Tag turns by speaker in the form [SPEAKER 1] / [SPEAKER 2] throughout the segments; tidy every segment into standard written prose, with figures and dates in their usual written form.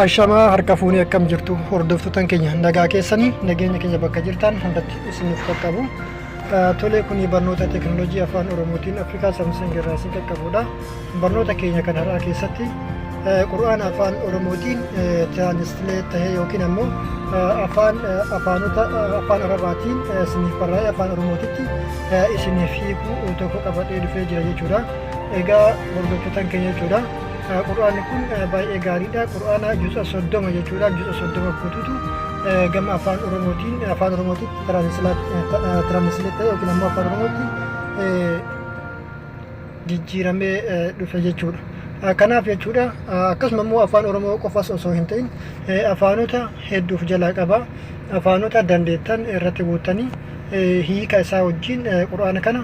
[SPEAKER 1] Ashamaa harka fuunee, akkam jirtu hordoftoota keenya? Nagaa keessanii? Nageenya keenya bakka jirtan hundatti isiniif qaqqabu. Tolee, kun barnoota teekinooloojii afaan Oromootiin Afrikaa Samsung irraa isin qaqqabudha. Barnoota keenya kan har'aa keessatti Qur'aana afaan Oromootiin translate tahee yookiin ammoo afaan afaanota afaan Arabaatiin isiniif barraa'ee afaan Oromootitti isiniif hiikuu tokko qabadhee dhufee jira jechuudha. Egaa hordoftoota keenya jechuudha. Qur'aanni kun baay'ee gaariidha. Qur'aana juuza 30 jechuudha. Juuza 30 guutuutu gama afaan Oromootiin afaan Oromootitti translate ta'e yookiin ammoo afaan Oromootti jijjiiramee dhufe jechuudha. Kanaaf jechuudha, akkasuma immoo afaan Oromoo qofas osoo hin ta'in afaanota hedduuf jalaa qaba. Afaanota dandeettan irratti guuttanii hiika isaa wajjin Qur'aana kana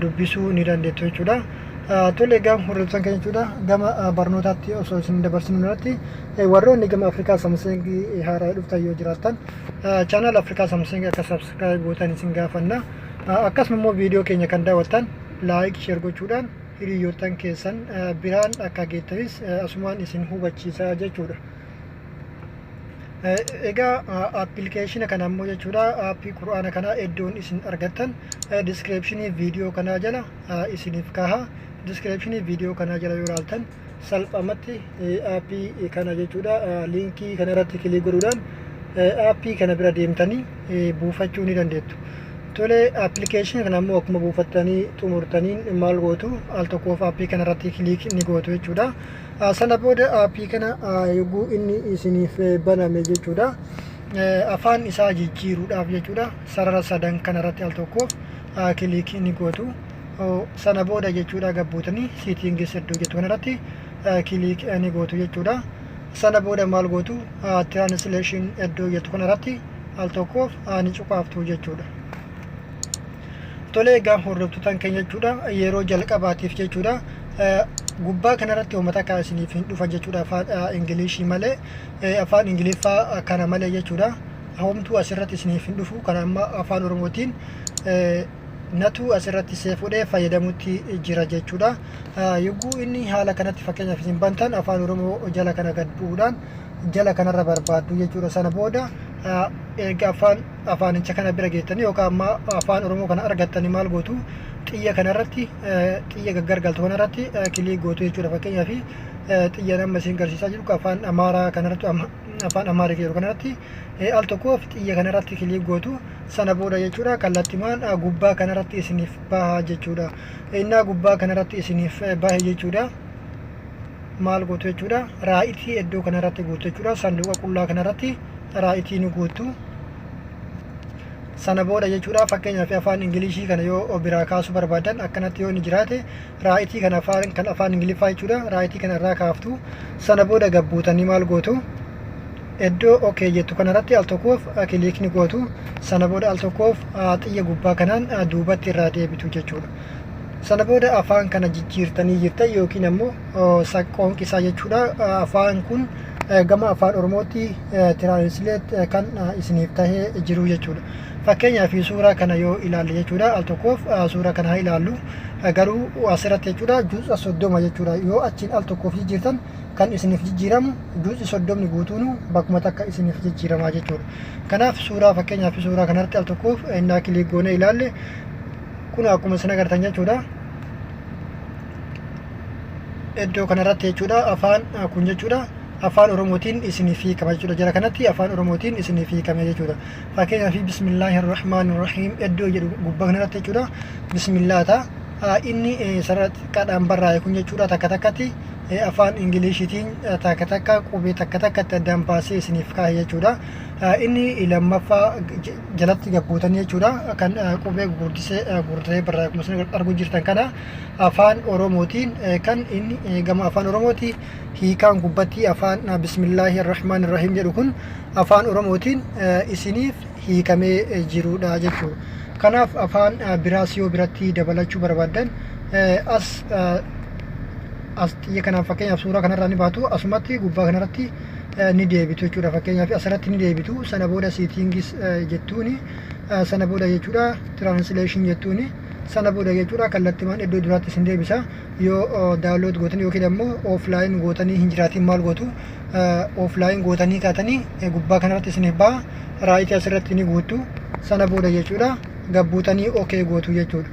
[SPEAKER 1] dubbisuu ni dandeettu jechuudha. Tole, egaa hordoftoota keenya jechuudha, gama barnootaatti osoo isin dabarsinu irratti warroonni gama Afrikaa Samsung haaraa dhuftan yoo jiraattan, channel Afrikaa Samsung akka subscribe gootan isin gaafanna. Akkasuma immoo viidiyoo keenya kan daawwattan like, share gochuudhaan hiriyoottan keessan biraan akka geettanis asumaan isin hubachiisa jechuudha. Egaa appilikeeshina kana ammoo jechuudha, aappii Qur'aana kana iddoon isin argattan description viidiyoo kanaa jala isiniif kaha. Description viidiyoo kanaa jala yoo ilaaltan, salphamatti aappii kana jechuudha, liinkii kana irratti click godhuudhaan aappii kana bira deemtanii buufachuu ni dandeettu. Tole, appilikeeshina kana ammoo akkuma buufattanii xumurtaniin maal gootu? Al tokkoof aappii kana irratti click ni gootu jechuudha. Sana booda aappii kana yogguu inni isiniif baname jechuudha, afaan isaa jijjiiruudhaaf jechuudha, sarara sadan kana irratti al tokkoof click ni gootu. Sana booda jechuudha, gabbuutanii settings iddoo jettu kanarratti click ni gootu jechuudha. Sana booda maal gootu? Translation iddoo jettu kanarratti al tokkoof ni cuqaaftu jechuudha. Tolee, egaa hordoftoota keenya jechuudha, yeroo jalqabaatiif jechuudha, gubbaa kanarratti uummata akka isiniif hin dhufa jechuudha, afaan Ingilishii malee, afaan Ingiliffaa kana malee jechuudha. Homtuu asirratti isiniif hin dhufu. Kana amma afaan Oromootiin natu asirratti see fuudhee fayyadamutti jira jechuudha. Yogguu inni haala kanatti fakkeenyaaf isin bantan, afaan Oromoo jala kana gad bu'uudhaan jala kanarra barbaaddu jechuudha. Sana booda erga afaan afaanicha kana bira geettanii yookaan amma afaan Oromoo kana argattanii maal gootu? Xiyya kanarratti, xiyya gaggargaltu kanarratti click gootu jechuudha. Fakkeenyaaf xiyya nama isin garsiisaa jiru afaan Amaaraa kanarratti, afaan Amaaraa jedhu kanarratti al tokkoof xiyya kanarratti click gootu. Sana booda jechuudha, kallattimaan gubbaa kanarratti isiniif baha jechuudha. Innaa gubbaa kanarratti isiniif bahe jechuudha, maal gootu jechuudha? Right iddoo kanarratti guutu jechuudha. Sanduuqa qullaa kanarratti right ni guutu. Sana booda jechuudha, fakkeenyaaf afaan Ingilishii kana yoo biraa kaasuu barbaadan, akkanatti yoo inni jiraate, right kana afaan kan afaan Ingiliffaa jechuudha, right kana irraa kaaftu. Sana booda gabbuutanii maal gootu? Iddoo okay jettu kanarratti al tokkoof click ni gootu. Sana booda al tokkoof xiyya gubbaa kanaan duubatti irraa deebitu jechuudha. Sana booda afaan kana jijjiirtanii jirtan yookiin ammoo qoonqi isaa jechuudha, afaan kun gama afaan Oromootti translate kan isiniif tahee jiru jechuudha. Fakkeenyaaf suuraa kana yoo ilaalle jechuudha, al tokkoof suuraa kana haa ilaallu. Garuu asirratti jechuudha, juuza 30 jechuudha, yoo achiin al tokkoof jijjiirtan kan isiniif jijjiiramu juuzi 30 guutuunu bakkuma takka isiniif jijjiiramaa jechuudha. Kanaaf suuraa, fakkeenyaaf suuraa kanarratti al tokkoof innaa click goonee ilaalle, kun akkuma isin agartan jechuudha. Iddoo kanarratti jechuudha, afaan kun jechuudha, afaan Oromootiin isiniif hiikama jechuudha. Jala kanatti afaan Oromootiin isiniif hiikame jechuudha. Fakkeenyaaf "bismillaahi rahmaani rahiim" iddoo jedhu gubbaa kanarratti jechuudha, bismillaa ta'a. Inni sarara xiqqaadhaan barraa'e kun jechuudha, takka takkatti afaan Ingiliishiitiin takka takka qubee takka takkatti addaan baasee isiniif kaa'e jechuudha. Inni lammaffaa jalatti gabbuutanii jechuudha, kan qubee gurguddisee gurgurtee barraa'e, akkuma isin arguu jirtan kana, afaan Oromootiin kan inni gama afaan Oromooti hiikaan gubbatti afaan "bismillaahi rahmaan rahiim" jedhu kun afaan Oromootiin isiniif hiikamee jirudha jechuudha. Kanaaf afaan biraas yoo biratti dabalachuu barbaaddan, as as xiyya kanaan fakkeenyaaf suuraa kanarraa ni baatu, asumatti gubbaa kanarratti ni deebitu jechuudha. Fakkeenyaaf asirratti ni deebitu. Sana booda settings jettuuni, sana booda jechuudha translation jettuuni, sana booda jechuudha kallattimaan iddoo duraatti isin deebisa. Yoo download gootan yookiin ammoo offline gootanii hin jiraatiin maal gootu? Offline gootanii kaatanii gubbaa kanarratti isiniif ba'a. Right asirratti ni guuttu. Sana booda jechuudha gabbuutanii okay gootu jechuudha.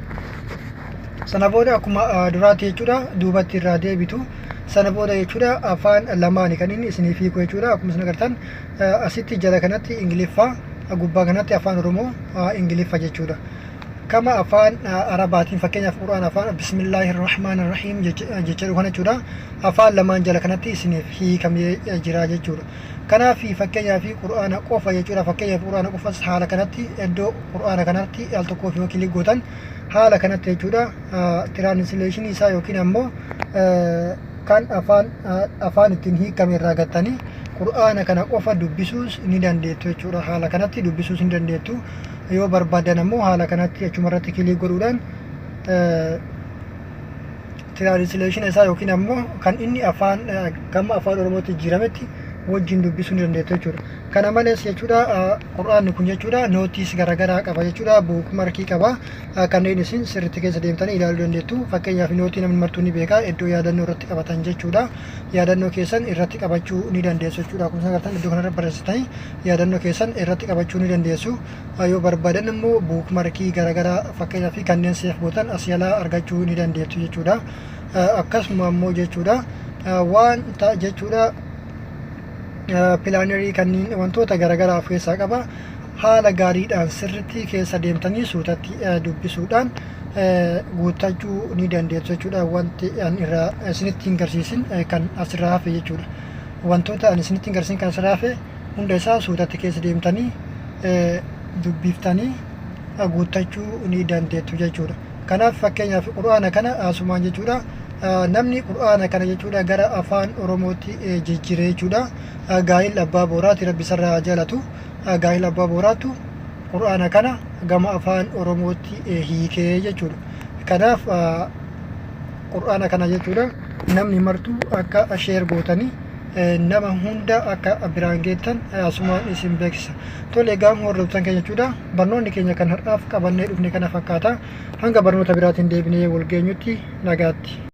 [SPEAKER 1] Sana booda akkuma duraatti jechuudha duubatti irraa deebitu. Sana booda jechuudha afaan lamaani kan inni isiniif hiiku jechuudha. Akkuma isin agartan, asitti jala kanatti Ingiliffaa, gubbaa kanatti Afaan Oromoo, Ingiliffa jechuudha. Kama afaan Arabaatiin, fakkeenyaaf Qur'aan afaan "Bismillaahi Rahmaan Rahiim" jecha kana jechuudha. Afaan lamaan jala kanatti isiniif hiikamee jira jechuudha. Kanaaf fakkeenyaaf Qur'aana qofa jechuudha. Fakkeenyaaf Qur'aana qofas haala kanatti iddoo Qur'aana kanatti al tokkoof yoo click gootan, haala kanatti jechuudha translation isaa yookiin ammoo kan afaan ittiin hiikame irraa gattanii Qur'aana kana qofa dubbisuus ni dandeettu jechuudha. Haala kanatti dubbisuus ni dandeettu. Yoo barbaadan ammoo haala kanatti achuma irratti click godhuudhaan translation isaa yookiin ammoo kan inni afaan gama Afaan Oromootti jijjiirametti wajjin dubbisuu ni dandeettu jechuudha. Kana malees jechuudha Qur'aanni kun jechuudha notes garaagaraa qaba jechuudha, bookmark qaba, kanneen isin sirriitti keessa deemtanii ilaaluu dandeettu. Fakkeenyaaf note namni martuu ni beeka, iddoo yaadannoo irratti qabatan jechuudha. Yaadannoo keessan irratti qabachuu ni dandeessu jechuudha. Akkuma isin agartan, iddoo kanarra barreessitanii yaadannoo keessan irratti qabachuu ni dandeessu. Yoo barbaadan immoo bookmark garaagaraa, fakkeenyaaf kanneen save gootan as jalaa argachuu ni dandeettu jechuudha. Akkasuma immoo jechuudha waan jechuudha planner kanneen wantoota garaagaraa of keessaa qaba. Haala gaariidhaan sirriitti keessa deemtanii suutatti dubbisuudhaan guuttachuu ni dandeessu jechuudha. Wanti ani irraa isinitti hin garsiisin kan asirraa hafe jechuudha. Wantoota ani isinitti hin garsiisin kan asirraa hafe hunda isaa suutatti keessa deemtanii dubbiftanii guuttachuu ni dandeettu jechuudha. Kanaaf fakkeenyaaf Qur'aana kana asumaan jechuudha namni Qur'aana kana jechuudha gara Afaan Oromootti jijjiire jechuudha Gaa'il Abbaa Booraati, Rabbi isarraa jaalatu. Gaa'il Abbaa Booraatu Qur'aana kana gama Afaan Oromootti hiikee jechuudha. Kanaaf Qur'aana kana jechuudha namni martuu akka share gootanii nama hunda akka biraan geettan asumaan isin beeksisa. Tole, egaa hordoftan keenya jechuudha, barnoonni keenya kan har'aaf qabannee dhufne kana fakkaata. Hanga barnoota biraatiin deebinee wal geenyutti nagaatti.